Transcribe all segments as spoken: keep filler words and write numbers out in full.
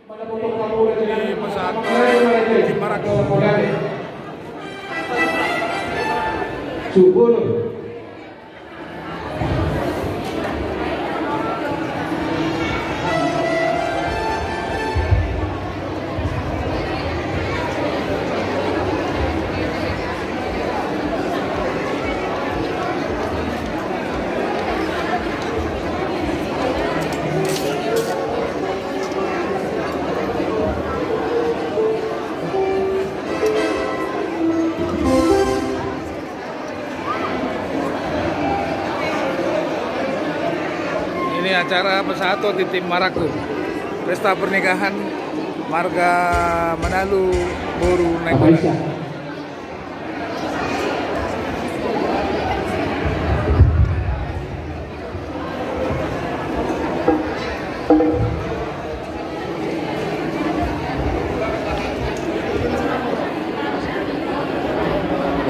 Di pasahat di Marangkup. Subur. Ini acara pasahaton di tim Marangkup. Pesta pernikahan marga Manalu boru Nainggolan.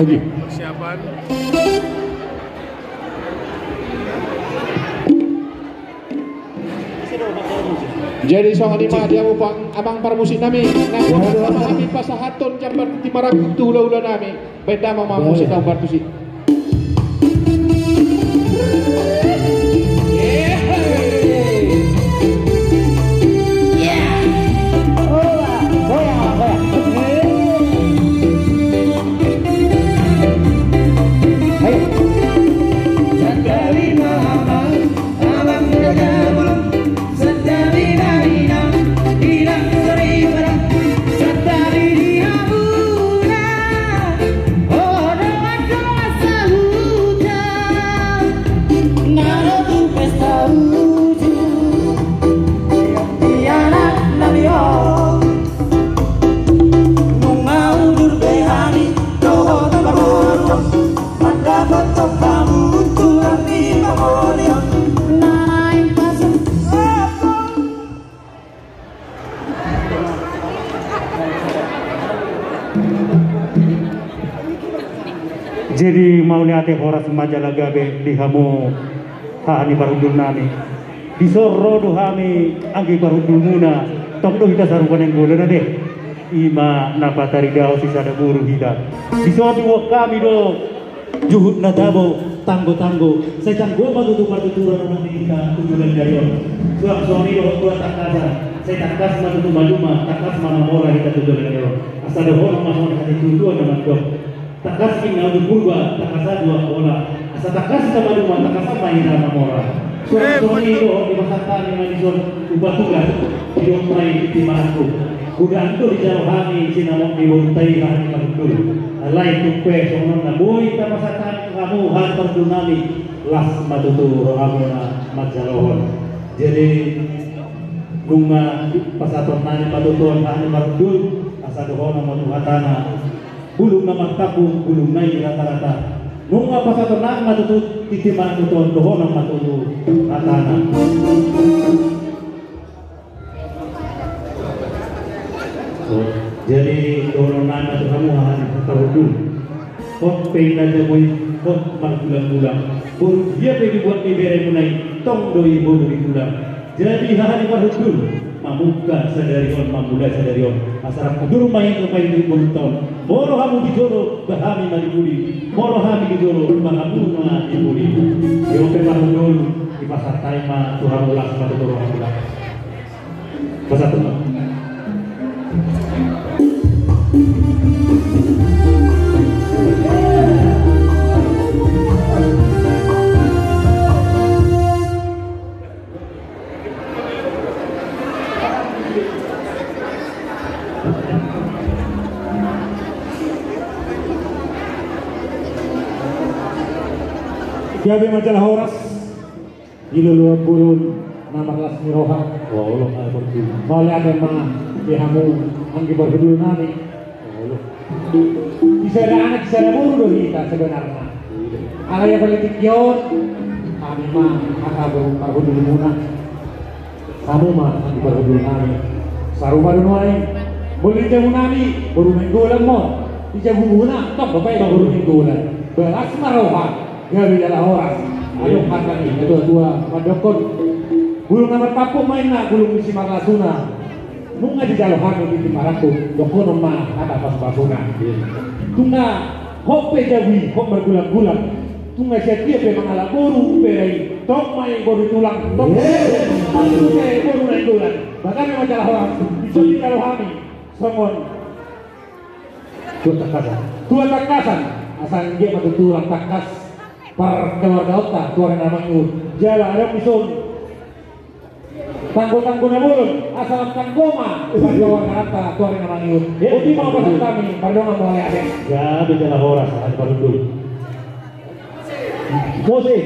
Oke. Persiapan. Jadi songon i ma di hamu amang parmusik nami, na buat ma hami pasahathon jambar di Marangkup tu hulahula nami. Baen damang ma musik na umbar tusi. Jadi mauliate horas ma jala gabe di hamu haha ni parhundul nami. Dison ro do hami anggi parhundulmuna, tong do hita sarupa Nainggolan ate. Ima na pataridahon sisada boru hita. Dison diboan hami do juhut na tabo, tanggotanggo. Sai tanggo ma tutu partuturan ni hita tu joloan ni ari on. Suang songon i dohot tu tangkasan. Sai tangkas ma tutu maduma, tangkas ma mamora hita tu joloan ni ari on. Asa dohonon ma songon hata ni tuatua na mandok. Tangkas ninna di Purba, tangkasan do angka bola. Asa tangkas hita maduma, tangkasan ma hita mamora. Suang songon i dohot di pasahat nami ma dison, upa tugas. Didok ma i di tim Marangkup. Godang do dijalo hami sinamot ni borunta i, haha ni parhundul. Alai tung pe songon on na boi tapasahat hami tu hamu haha ni parhundul nami, las ma tutu rohamuna manjalohon. Jadi nunga pasahaton nami ma tutu on haha ni parhundul, asa dohonon ma tutu hatana. Bulung na martambung, bulungna i ratarata. Nunga pasahaton nami ma tutu di tim Marangkup on, dohonon ma tutu hatana. Jadi dohonon nami ma tu hamu haha ni parhundul. Hot pe inna jabu i, hot margulanggulang. Boru dia pe dibuat ni beremuna i, tong do i boru di tulang. Jadi haha ni parhundul, mamungka sadari on, mamulai sadari on. Asa rap udur ma i tu paidit borunta on. Molo hamu di jolo, ba hami ma di pudi. Molo hami di jolo, ba hamuna di pudi. Di on pe parhundul, dipasahat hami ma tu hamu, las ma tutu rohamuna. Pasahat ma. Gabe ma jala horas. Di loloan bolon na marlas ni roha. Olo, eh, portu. Mauliate ma di hamu anggi parhundul nami. Olo. Di sada anak, di sada boru do hita sebenarna. Alai ia paling tingki on, hami ma angka boru parhundulmuna. Hamu ma anggi parhundul nami. Sarupa do nuaeng. Molo di jabu nami, boru Nainggolan ma. Di jabumuna, tong do pe boru Nainggolan. Ba las ma roha. Gabe jala horas. Adong hata ni natuatua mandokkon. Bulung na martampuk ma inna bulung ni simarlasuna. Nunga dijalo hami di tim marangkup, dohonon ma hata pasupasuna. Nunga hot pe jabu i, hot margulanggulang. Nunga sian dia pe mangalap boru, bere i, tong ma i boru tulang, tong ma i boru Nainggolan. Bahkan memang jala horas, dison dijalo hami songon tua tangkasan. Tua tangkasan, asa anggiat ma tutu lam tangkas parkeluargaonta tu ari na mangihut. Jala adong dison tanggotanggo na bolon, asa lam tanggo ma parkeluargaonta tu ari na mangihut. Boti ma pasahat hami, pardongan mauliate. Gabe jala horas, hami parunduk. Musik.